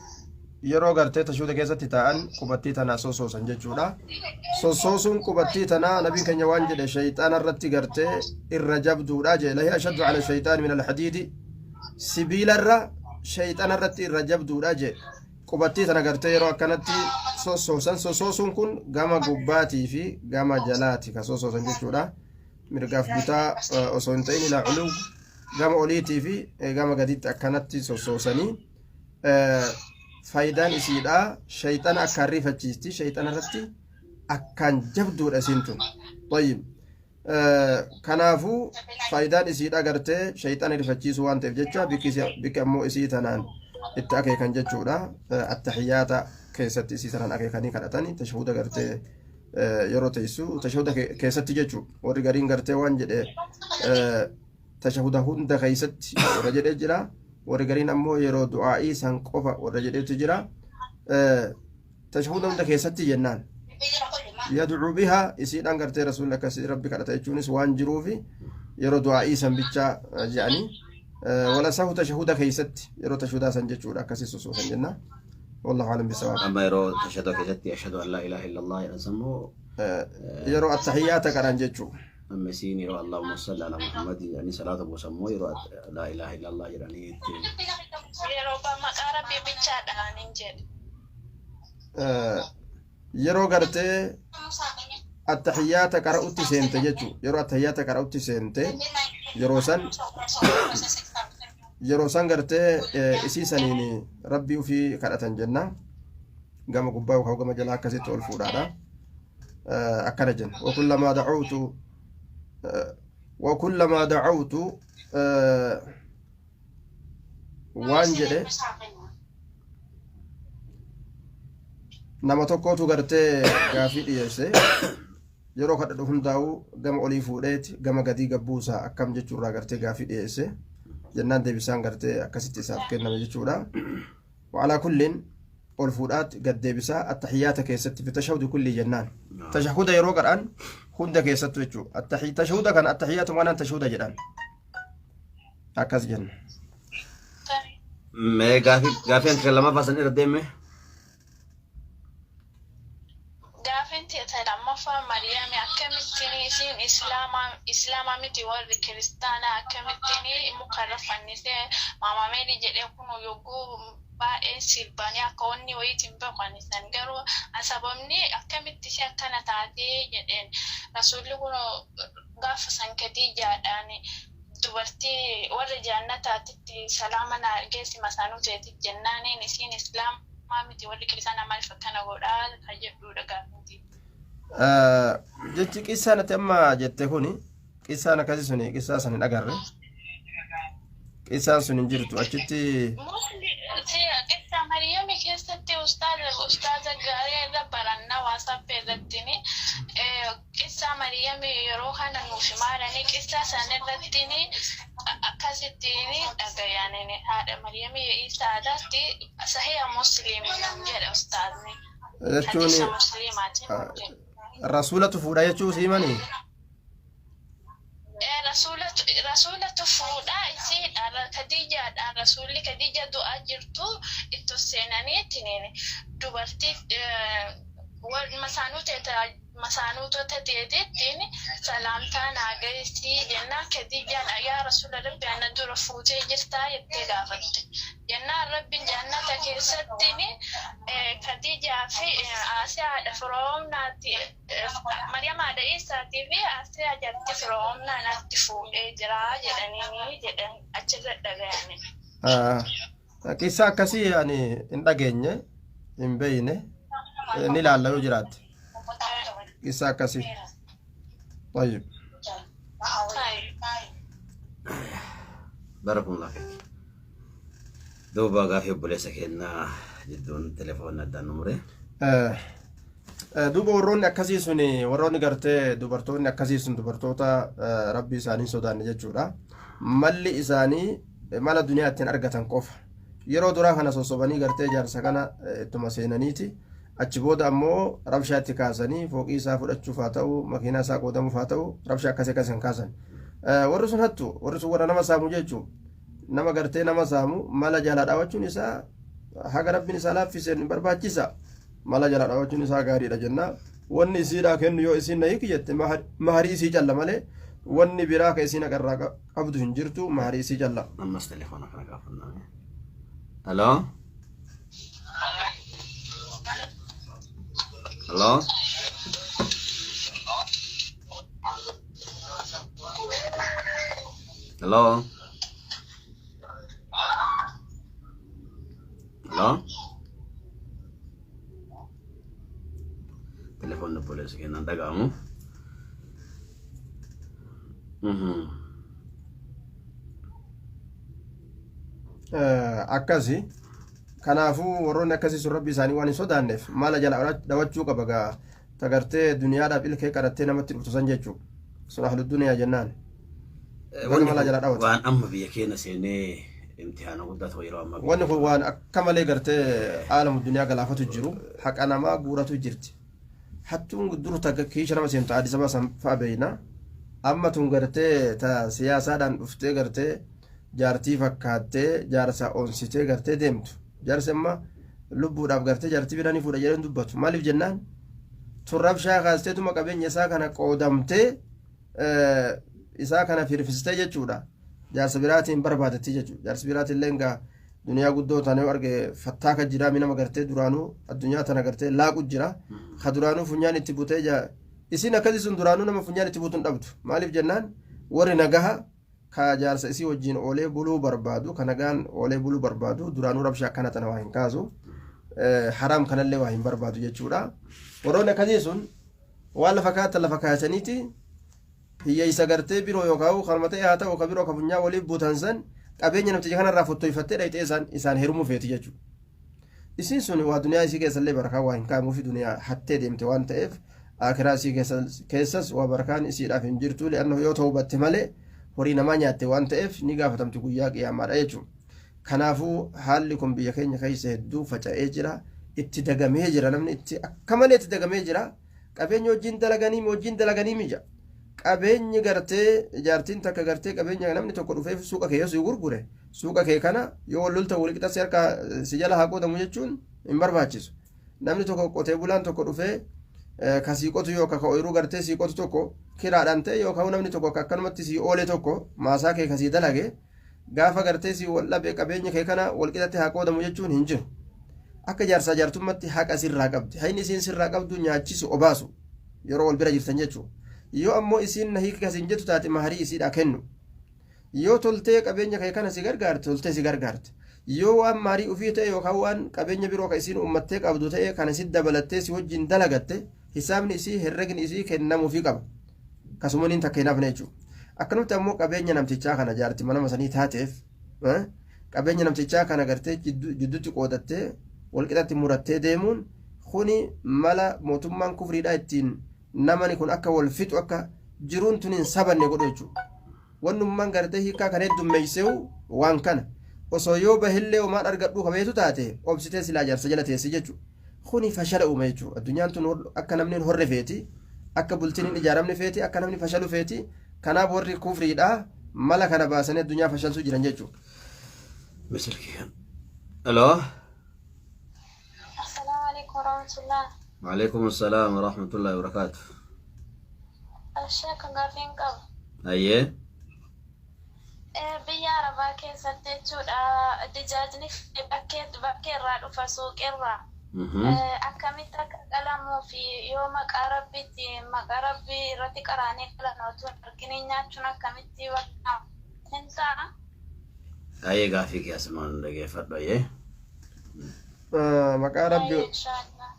yeroo gartee tashuuda keessatti taa'an qubattii tanaa sossoosan jechuudha. Sossoosuun qubattii tanaa nabiin keenya waan jedhe shayxaana irratti gartee irra jabduudha jedhe lahi ashaddu ala shayxaan min alhadiidi sibiila irra shayxaana irratti irra jabduudha jedhe qubattii tana gartee yeroo akkanatti sossoosan sossoosuun kun gama gubbaatii fi gama jalaati ka sossoosan jechuudha. Mirgaaf bitaa osoo hin ta'in ilaa culuu gama oliitii fi gama gaditti akkanatti sossoosanii faayidaan isiidha shayxana akkaan rifachiisti shayxana irratti akkaan jabduudha isiin tun tayyib kanaafuu faayidaan isiidha gartee shayxana rifachiisuu waan ta'eef jecha bikki ammoo isii tanaan itti akeekan jechuudha attahiyyaata keessatti isii tanaan akeekanii kadhatanii tashahuda gartee yeroo teessu tashahuda keessatti jechu warri gariin gartee waan jedhe tashahuda hunda keessatti warra jedhee jira warri gariin ammoo yeroo du'aa'ii san qofa warra jedheetu jira tashahuda hunda keessatti jennaan yad'uu bihaa isiidhaan gartee rasuulli akkasii rabbi kadhata jechuunis waan jiruufi yeroo du'aa'ii san bichaa jedhanii wala sahu tashahuda keessatti yeroo tashahudaa san jechuudha akkasii sossoosan jenna wallahu alam bisawaab Amma yeroo tashahhuda keessatti ashhadu an laa ilaaha illallah jedhan sammoo yeroo attahiyyaata qaran jechuu amma isiin yeroo Allahumma salli ala Muhammad jedhanii salaata buusan immoo yeroo laa ilaaha illallah jedhanii itti Yeroo maqaa rabbii bichaadhaan hin jedhe. Yeroo gartee attahiyyaata qara'utti seente jechuu yeroo attahiyyaata qara'utti seente yeroo san yeroo san gartee isii saniin rabbii ufii kadhatan jenna gama gubbaa yookaan gama jalaa akkasitti ol fuudhaadha akkana jenna wakullamaa da'awtu wakullamaa da'awtu waan jedhe nama tokkotu gartee gaafii dhiyeesse Yeroo kadhadhu hundaa'uu gama olii fuudheeti gama gadii gabbuusa akkam jechuurraa gartee gaafii dhiyeesse jennaan deebisaan gartee akkasitti isaaf kenname jechuudha. Wa'alaa kulliin ol fuudhaatti gad deebisaa attahiyyaata keessatti fi tashahudi kullii jennaan. Tashahuda yeroo qara'an hunda keessattu jechuudha. Tashahuda kana attahiyyaatu maanaan tashahuda jedhan. Akkas jenna. Mee gaafii gaafii hanqisa lammaffaa san irra deemme. Gaafin tiyya ta lammaffaa Mariyami akkamittiin isiin islaama islaama miti warri kiristaanaa akkamittiin muka irra fannisee Maama Meerii jedhee kunu yogguu baay'ee sirbanii akka wanni wayiiti hin beeku ani san garuu sababni akkamitti ishee akkana taatee jedheen rasuulli kunu gaafa san Kadiijaadhaan dubartii warra jaannataatitti salaama naa geessi masaanuu teetit jennaaniin isiin islaamaa miti warri kiristaanaa maaliif akkana godhaa ka jedhuudha gaafin tiyya. Jechi qissaan ati amma jette kuni qissaan akkasii suni qissaa san hin agarre. Qissaan sun hin jirtu achitti. Qissa Maryami keessatti ustaaza ustaaza gaarii irra baranna WhatsApp irrattini Qissaa Mariyami yeroo kana nuuf himaarani qissaa san irrattini akkasittiini dhagayanini haadha Mariyami Iisaadhaatti sahiha Muslim nuun jedhe ustaazni Jechuun hadiisa Muslimaatiin nuun jedhe. Rasuulatu fuudha jechuu si himanii? Ee rasuulatu rasuulatu fuudha isiidha Kadiijaadha rasuulli Kadiija du'aa jirtu itti ol seenaniitiniin dubartii masaanuu teeta masaanuutota teetittiin salaamtaa naa geessii jennaan Kadiijaan yaa rasuula Rabbi ana dura fuutee jirtaa jettee gaafatte. Jennaan Rabbiin jannata keessattiin Kadiijaa fi Aasiyaa haadha Fir'oomnaatti Maryam haadha Iisaatii fi Aasiyaa jarti Fir'oomnaa natti fuudhee jira jedhaniini jedhan achirra dhagayame. Qissa akkasii ani hin dhageenye, hin beeyne, ni ilaalla yoo jiraatte. Qissa akkasii. Tayyib. Barakumullah fiik. Duuba gaafii obboleessa keenyaa jidduun telefoonni addaan nu mure. Duuba warroonni akkasii sun warroonni gartee dubartoonni akkasii sun dubartoota rabbii isaanii hin sodaanne jechuudha. Malli isaanii mala duniyaa ittiin argatan qofa. Yeroo duraa kana sossobanii gartee jaarsa kana ittuma seenaniiti. Achi booda ammoo rabshaa itti kaasanii fooqii isaa fudhachuuf haa ta'u, makiinaa isaa qoodamuuf haa ta'u, rabshaa akkasii akkasii kan kaasan. Warri sun hattu, warri sun warra nama saamu jechuudha. Nama gartee nama saamu mala jalaa dhaawachuun isaa haga rabbiin isaa laaffiseen hin barbaachisa. Mala jalaa dhaawachuun isaa gaariidha jenna. Wanni isiidhaa kennu yoo isiin na hiiki jette maharii isii calla malee wanni biraa ka isiin haqarraa qabdu hin jirtu maharii isii calla. Ammas telefoona kana gaafannaa. Hello? Hello? Hello? Hello? Telefoonni obboleessa keenyaan dhaga'amu. Akkasi. Kanaafuu warroonni akkasii sun rabbi isaanii waan hin sodaanneef mala jala dhawachuu qaba gaa tagartee duniyaadhaaf ilkee qarattee namatti dhuftu san jechuu sun ahlu duniyaa jennaan. Baga Wanni mala kun jala dhawate. waan amma biyya keenya seenee imtihaana guddaa ta'u yeroo ammaa biyya Wanni kun waan akka malee gartee aalamu duniyaa galaafatu jiru haqa namaa guuratu jirti. Hattuun dur ta kiisha nama seentu Addis Ababa san fa'a beeyna. Amma tun gartee ta siyaasaadhaan dhuftee gartee jaartii fakkaattee jaarsa onsitee gartee deemtu. Jaarsi amma lubbuudhaaf gartee jaartii biraa ni fuudha jedhee hin dubbatu. Maaliif jennaan tun rabshaa kaasteetuma qabeenya isaa kana qoodamtee isaa kana firfistee jechuudha. Jaarsa biraatiin barbaadetti jechuudha. Jaarsi biraatiin illee egaa duniyaa guddoo tana yoo arge fattaaka jiraa mi nama gartee duraanuu addunyaa tana gartee laaqu jira. Ka duraanuu funyaan itti butee jaa isiin akkasii sun duraanuu nama funyaan itti butuun dhabdu. Maaliif jennaan warri nagaha ka jaarsa isii wajjiin oolee buluu barbaadu ka nagaan oolee buluu barbaadu duraanuu rabshaa akkana tana waa hin kaasu. Haraam kanallee waa hin barbaadu jechuudha. Warroonni akkasii sun waan lafa kaa'atan lafa kaayataniiti hiyyeessa gartee biroo yookaan kanuma ta'e haa ta'u ka biroo ka funyaan waliif buutan san qabeenya namticha kanarraa fottoyfattee dhayxee isaan isaan heerumuu feeti jechuudha. Isiin sun waa duniyaa isii keessallee barakaa waa hin kaamuufi duniyaa hattee deemte waan ta'eef Akiraa isii keessas waa barakaan isiidhaaf hin jirtu. Li'annahu yoo tawbatte malee horii namaa nyaatte waan ta'eef ni gaafatamti guyyaa qiyaamaadha jechuudha. Kanaafuu haalli kun biyya keenya keessa hedduu faca'ee jira. Itti dagamee jira, namni itti akka malee itti dagamee jira. Qabeenya wajjin dalaganii wajjin dalaganii mija. Qabeenyi gartee jaartiin takka gartee qabeenya namni tokko dhufee suuqa kee yoo si gurgure, suuqa kee kana yoo wal lolta wal qixa si harka si jala haa qoodamu jechuun hin barbaachisu. Namni tokko, qotee bulaan tokko dhufee ka sii qotu yookaan ka ooyiruu gartee sii qotu tokko kiraadhaan ta'e, yookaan namni tokko akka akkanumatti sii oole tokko maasaa kee ka sii dalage, gaafa gartee sii wal dhabe qabeenya kee kana wal qixatti haa qoodamu jechuun hin jiru. Akka jaarsaa jaartummatti haqa sirraa qabdi. Hayni isiin sirraa qabdu nyaachisu, obaasu yeroo wal bira jirtan jechuudha. Yoo ammoo isiin na hiiki kasiin jettu taate, maharii isiidhaa kennu. Yoo toltee qabeenya kee kana si gargaarte, toltee si gargaarte. Yoo waan maharii ofii ta'e yookaan waan qabeenya biroo ka isiin uummattee qabdu ta'e kana si dabalattee si wajjin dalagatte, hisaabni isii, herregni isii kennamuufii qaba. Kasumaniin takka hin hafne jechuudha. Akkanumatti ammoo qabeenya namtichaa kana jaarti mana sanii taateef qabeenya namtichaa kana gartee jidduutti qoodattee walqixatti murattee deemuun kuni mala mootummaan kufriidhaa ittiin namani kun akka wal fixu, akka jiruun tun hin sabanne godhu jechuudha. Wannummaan gartee hiikaa kana heddummeesseewu waan kana osoo yoo bahillee homaan argadhuu kabeetu taate obsitee silaa jaarsa jala teessi jechuudha. Kuni fashala uuma jechuudha. Addunyaan tun akka namni hin horre feeti, akka bultiin hin ijaaramne feeti, akka namni fashalu feeti. Kanaaf warri kufriidhaa mala kana baasanii addunyaa fashalsuu jiran jechuudha. Misilki. Hello. Assalaamu alaikum warahmatullah. Waalaikum assalam warahmatullahi wabarakatuh. Sheek, gaafiin qaba. Ayyee. Biyya Arabaa keessatti jechuudha, dijaajni bakkee irraa dhufa, suuqirraa. Akkamitti akka qalamuu fi yoo maqaa Rabbiitti, maqaa Rabbii irratti qaraanii qalan otoo hin argin nyaachuun akkamitti bakka hin ta'a? Ayyee, gaafii kee asumaan dhageeffadhu, ayyee. Maqaa Rabbi Ayyee, inshaallah.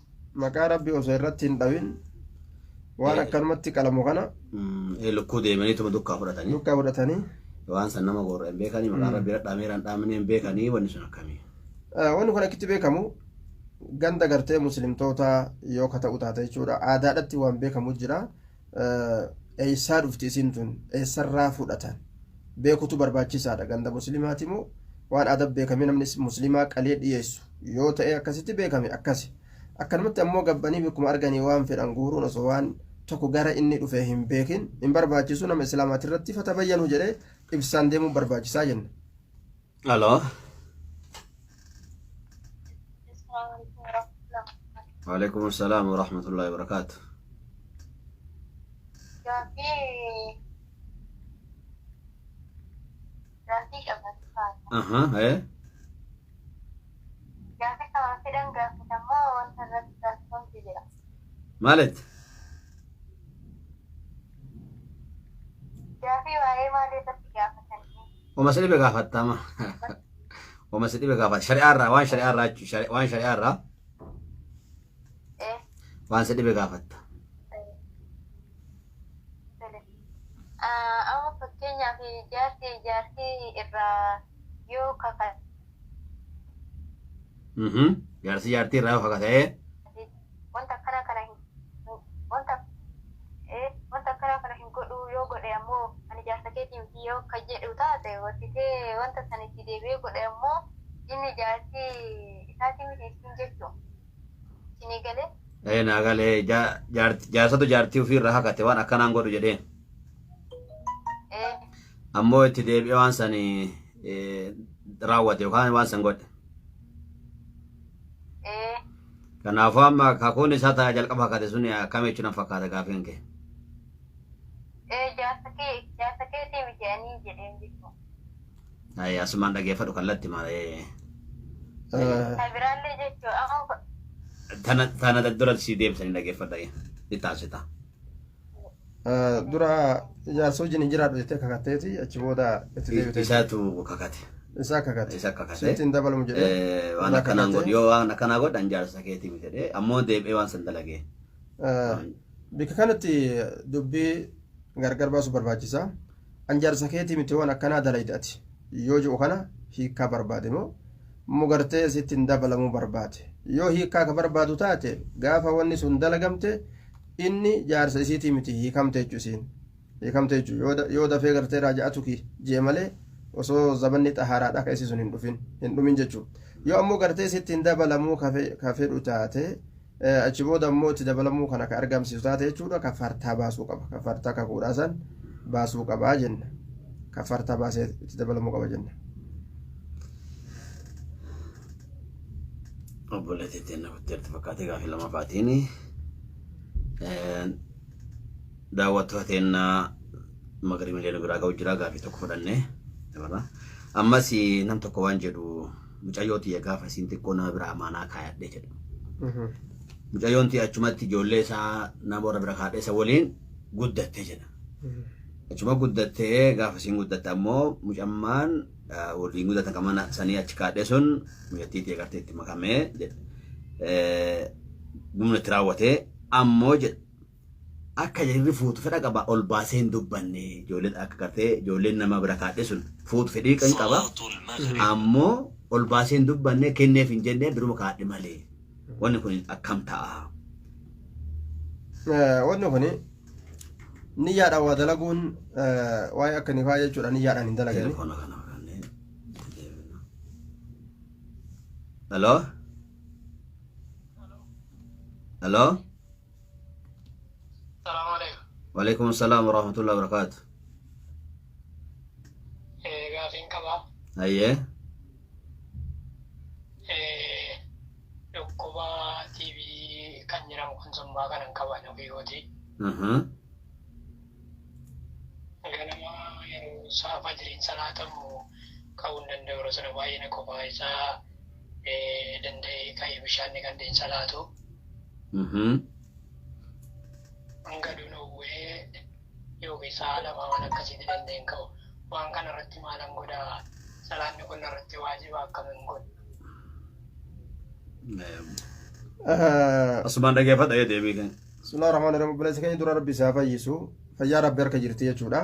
Maqaa Rabbi osoo irratti hin dhawin waan akkanumatti qalamu kana Lukkuu deemaniituma dukkaa fudhatanii. Dukkaa fudhatanii. Waan san nama gorra hin beekanii, maqaa Rabbii irra dhaameera hin dhaamne hin beekanii, wanni sun akkamii? Wanni kun akkitti beekamu, ganda gartee muslimtoota yoo ka ta'u taate jechuudha, aadaadhatti waan beekamu jira. Eessaa dhufti isiin tun, eessarraa fudhatan beekutu barbaachisaadha. Ganda muslimaati moo waan aadaa beekamee namni muslimaa qalee dhiyeessu yoo ta'e akkasitti beekame akkasi. Akkanumatti ammoo gabbanii bakkuma arganii waan fedhan guuruun osoo waan tokko gara inni dhufe hin beekin hin barbaachisu. Nama islaamaati irratti fatabayyanuu jedhee ibsaan deemuun barbaachisaa jenna. Hello. Assalaamu alaikum warahmatullah. Waalaikum assalam warahmatullahi wabarakatuh. Gaafii qabata. Aha, eh. Gaafii kama fedhan gaafatamoo wanta irratti gaafatamtu jira. Maalit? Gaafii waa'ee maalii irratti gaafatanii? Oma si dhibe gaafattama. Oma si dhibe gaafata. Shari'aarraa, waan shari'aarraa jechuudha. Waan shari'aarraa waan si dhibe gaafatta. Tole. Amma fakkeenyaaf jaarsi irraa yoo kakate, Jaarsi jaartii irraa yoo kakate, wanta akkana kana hin wanta wanta akkana kana hin godhu, yoo godhe ammoo ani jaarsa keetii miti yoo ka jedhu taate, warsitee wanta san itti deebi'ee godhe ammoo inni jaarsi isaatii miti ittiin jechuu. Isinii galee? Ee, naa galee. Jaarsatu jaartii ofii irraa kakate waan akkanaan godhu jedheen. Ee. Ammoo itti deebi'ee waan san raawwate yookaan waan san godhe. Ee. Kanaafuu amma kakuun isaa ta'a jalqaba kakate sun akkam jechuun fakkaata gaafiin kee? Ee, jaarsa keetii miti ani jedheen jechuudha. Ayy, asumaan dhageeffadhu kallatti malee. Kan biraallee jechuudha. Amma Tana dura si deebisanii dhageeffadha. Itti taasisa. Dura jaarsa wajjin hin jiraadhu jettee kakatteeti, achi booda itti deebite. Isaatu kakate. Isaa kakate. Isa kakate. Sitti hin dabalamu jedhee. Waan irraa akkanaan kakate. godhu, yoo waan akkanaa godhan jaarsa keetii miti jedhee, ammoo deebi'ee waan san dalagee. Bikka kanatti dubbii gargar baasuu barbaachisa. An jaarsa keetii miti waan akkanaa dalayde ati yoo jedhu kana hiikkaa barbaade moo mugartee sitti hin dabalamuu barbaade? Yoo hiikkaa ka barbaadu taate, gaafa wanni sun dalagamte Inni jaarsa isiitii miti, hiikamte jechuu isiin hiikamte jechuu. Yoo dafee gartee raaja'atuki jee malee, osoo zamanni xahaaraadha ka isii sun hin dhufin hin dhumin jechuu. Yoo ammoo gartee sitti hin dabalamuu ka fedhu taate, achi booda ammoo itti dabalamuu kana ka argamsiisu taate jechuudha, kafartaa baasuu qaba. Kafartaa kakuudhaa san baasuu qabaa jenna. Kafartaa baasee itti dabalamuu qaba jenna. Obboleettii teenya kutteerti fakkaatee gaafii lammaffaatiin daawwattoota teenya magariin illee nu biraa ga'u jira, gaafii tokko fudhannee dabarra. Ammas nam tokko waan jedhu, mucayyoo tiyya gaafa isiin xiqqoo nama biraa amaanaa kaayadhe jedha. Mucayyoon tiyya achumatti ijoollee isaa nama warra bira kaadhee isa waliin guddatte jedha. Achuma guddattee, gaafa isiin guddatte ammoo mucammaan waliin guddatan kan mana sanii achi kaadhee sun mucattii tiyya gartee itti makamee jedha. Humna itti raawwatee ammoo jedha. Akka jarri fuutu fedha qaba, ol baasee hin dubbanne. Ijoolleen akka gartee ijoolleen nama bira kaadhee sun fuutu fedhii kan qaba, ammoo ol baasee hin dubbanne, kenneef hin jenne, biruma kaadhe malee. Wanni kun akkam ta'a? Wanni kun niyyaadhaan waa dalaguun waa'ee akka nikaa jechuudha, niyyaadhaan hin dalagani. Telefoona kana fudhannee deebina. Hello? Hello? Salaamu alaikum. Walaikum salaam wa rahmatullahi wa barakatuh. Gaafiin qabaa. Hayyee. Dhukkuba TB kan jedhamu kan sombaa kanan qaban ofii kooti. Ganama yeroo sa'a fajriin salaatamu ka'uu hin danda'u, yeroo sana baay'ee na qofaa isaa danda'ee ka'ee bishaan ni qandeen salaatu. Hanga aduun oowwee yookiin sa'a 2 waan akkasiitti danda'een ka'u. Waan kana irratti maalan godhaa? Salaanni kun narratti waajiba, akkamiin godha? Asumaan dhaggeeffadha ee deebii keenya. Bismillah ar-Rahmaan ar-Rahiim. Obboleessa keenya, dura Rabbi isaa fayyisu. Fayyaa Rabbi harka jirti jechuudha.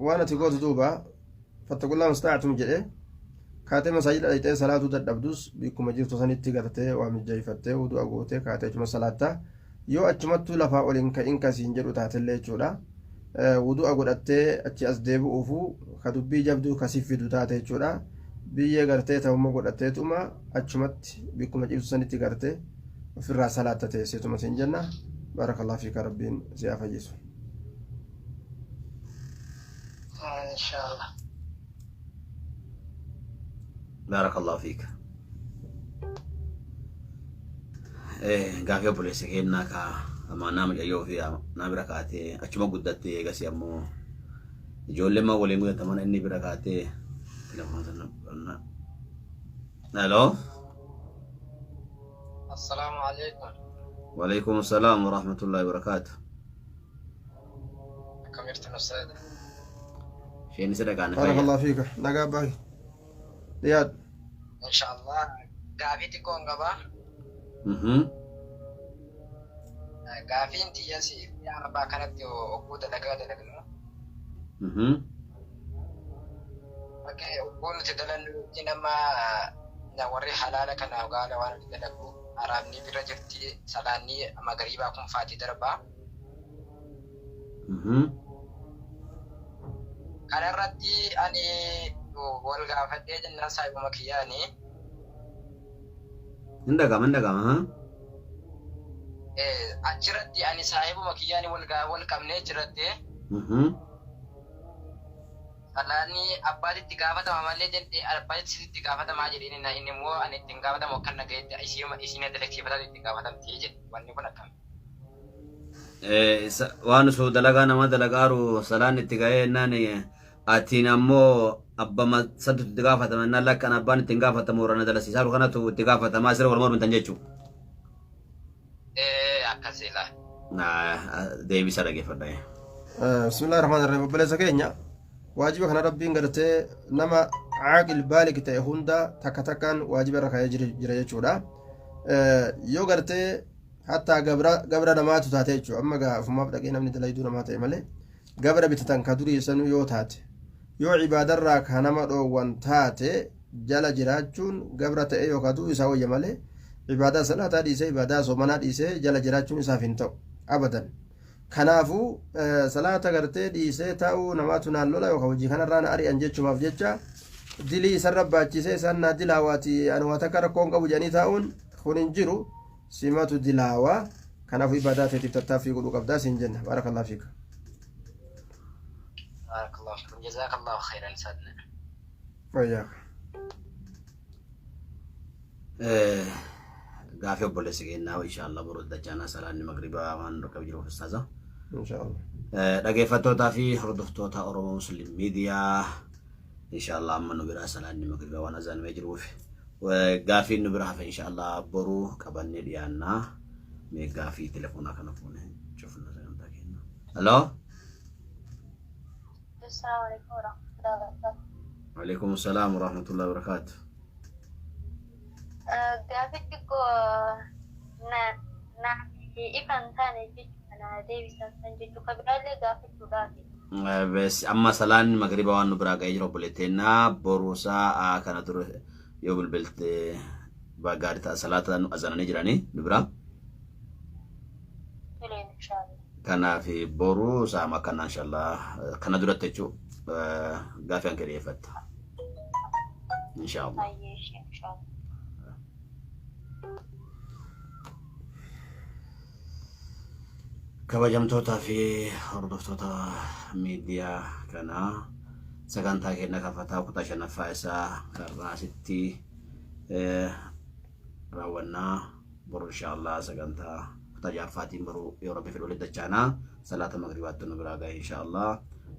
Waan ati gootu duuba, fattaqullaa masta'atum jedhe, kaatee masaajida dhaqxee salaatuu dadhabdus, bikkuma jirtu sanitti gartee waa mijjeeffattee wudu'a gootee kaatee achuma salaatta. Yoo achumattuu lafaa ol hin ka'in kasiin jedhu taatellee jechuudha. Wudu'a godhattee achi as deebi'uufu ka dubbii jabduu kasi fidu taate jechuudha. Biyyee gartee ta'umma godhatteetuma achumatti bikkuma ciibsu sanitti gartee ofirraa salaatta teesseetuma siin jenna. Baarakallahu fiika, Rabbiin si haa fayyisu. Inshallah. Baarakallahu fiika. Gaafii obboleessa keenyaa ka amaanaa mucayyoo fi naa bira kaatee achuma guddattee, eegasii ammoo ijoolleen maa waliin guddatan mana inni bira kaatee, telefoona sana fudhannaa. Hello. Assalaamu alaikum. Walaikum salaam wa rahmatullahi wa barakaatu. Akkam jirtan, ustaaz? Isheen isa dhaqaan fayyaa. Baarakallahu fiika. Nagaa baay'ee. Dhiyaadhu. Inshallah, gaafii xiqqoon qabaa. Gaafiin tiyyas biyya Arabaa kanatti ogguu dalagaa dalagnu. Fakkii ogguu nuti dalannu nama na warri halaala kana gaala waan nuti dalagu haraamni bira jirti, salaanni magariibaa kun faati darbaa. Kanarratti ani wal gaafadhee jennaan saahibuma kiyyaani. Hin dhaga'ama, hin dhaga'ama. Haa? Achirratti ani saahibuma kiyyaani wal qabnee achirratti. Salaanni abbaatti itti gaafatama malee jedhe, abbaatti sitti itti gaafatamaa jedheen, inni immoo ani itti hin gaafatamu, akkan nagayetti isiin dalagsiifataatu itti gaafatamti jedhe. Wanni kun akkami? Waan osoo dalagaa nama dalagaaru salaan itti ga'ee jennaan, atiin ammoo abbama santu itti gaafatama jennaan, lakkan abbaan itti hin gaafatamu, warra na dalasiisaaru kanatu itti gaafatamaa, sirra wal mormitan jechuudha. Akkasii laa. Deebisa dhaggeeffadha. Bismillah ar-Rahmaan ar-Rahiim. Obboleessa keenya, waajiba kana Rabbiin gartee nama caaqil baalig ta'e hunda takka takkaan waajiba irra kaa'ee jira jechuudha. Yoo gartee hattaa gabra namaatu taate jechuudha. Amma gaa ofumaaf dhaqee namni dalayduu namaa ta'e malee, gabra bitatan ka durii sanuu yoo taate, yoo ibaadarraa ka nama dhoowwan taate, jala jiraachuun gabra ta'e yookaan du'uu isaa wayya malee Ibaadaa salaataa dhiisee ibaadaa soomanaa dhiisee jala jiraachuun isaaf hin ta'u abadan. Kanaafuu salaata gartee dhiisee taa'uu namaatu naan lola yookaan hojii kanarraa na ari'an jechumaaf jecha dilii isarra baachisee isaan naa dilaawaati ani waa takka rakkoo hin qabu jedhanii taa'uun kun hin jiru simatu dilaawaa kanaafuu ibaadaa teetiif tattaaffii godhuu qabdaa siin jenna baarakallaa fiika. Barakallahu fiikum. Jazakallahu khairan sadna. Wayyaaka. Gaafii obboleessi keenyaa inshallah boru dachaanaa salaanni magribaa waan rakkab jiruuf ustaaza. Inshaallah. Dhaggeeffattootaa fi hordoftoota Oromoo Muslim Miidiyaa inshallah amma nu biraa salaanni magribaa waan azaanamee jiruuf gaafiin nu bira hafe inshallah boru qabannee dhiyaannaa. Mee gaafii telefoonaa kana fuune cufna sagantaa keenya. Hello. Assalamu alaikum warahmatullahi wabarakatuh. Waalaikum salaam warahmatullahi wabarakatuh. Gaafii xiqqoo naaf ifa hin taane jechuudha na deebisan san jechuu ka biraallee gaafachuudhaafi. Bes amma salaanni magriba waan nu biraa ga'ee jiru obboleetteenna boru sa'a kana dura yoo bilbilte gaarii ta'a salaata nu azananii jiranii nu biraa. Toleen inshaallah. Kanaaf boru sa'a akkana inshallah kana duratti jechuu gaafii hanke dhiyeeffatta. Inshallah. Hayyee ishee inshaallah. Kabajamtootaa fi hordoftoota miidiyaa kanaa sagantaa keenya kafataa kutaa shanaffaa isaa karraa asitti raawwannaa boru inshallah sagantaa kutaa ja'affaatiin boru yoo rabbi fedhe walitti dachaanaa salaata magribaatti nu biraa gahe inshallah.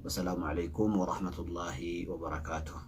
Wassalaamu alaikum warahmatullaahi wabarakaatuh.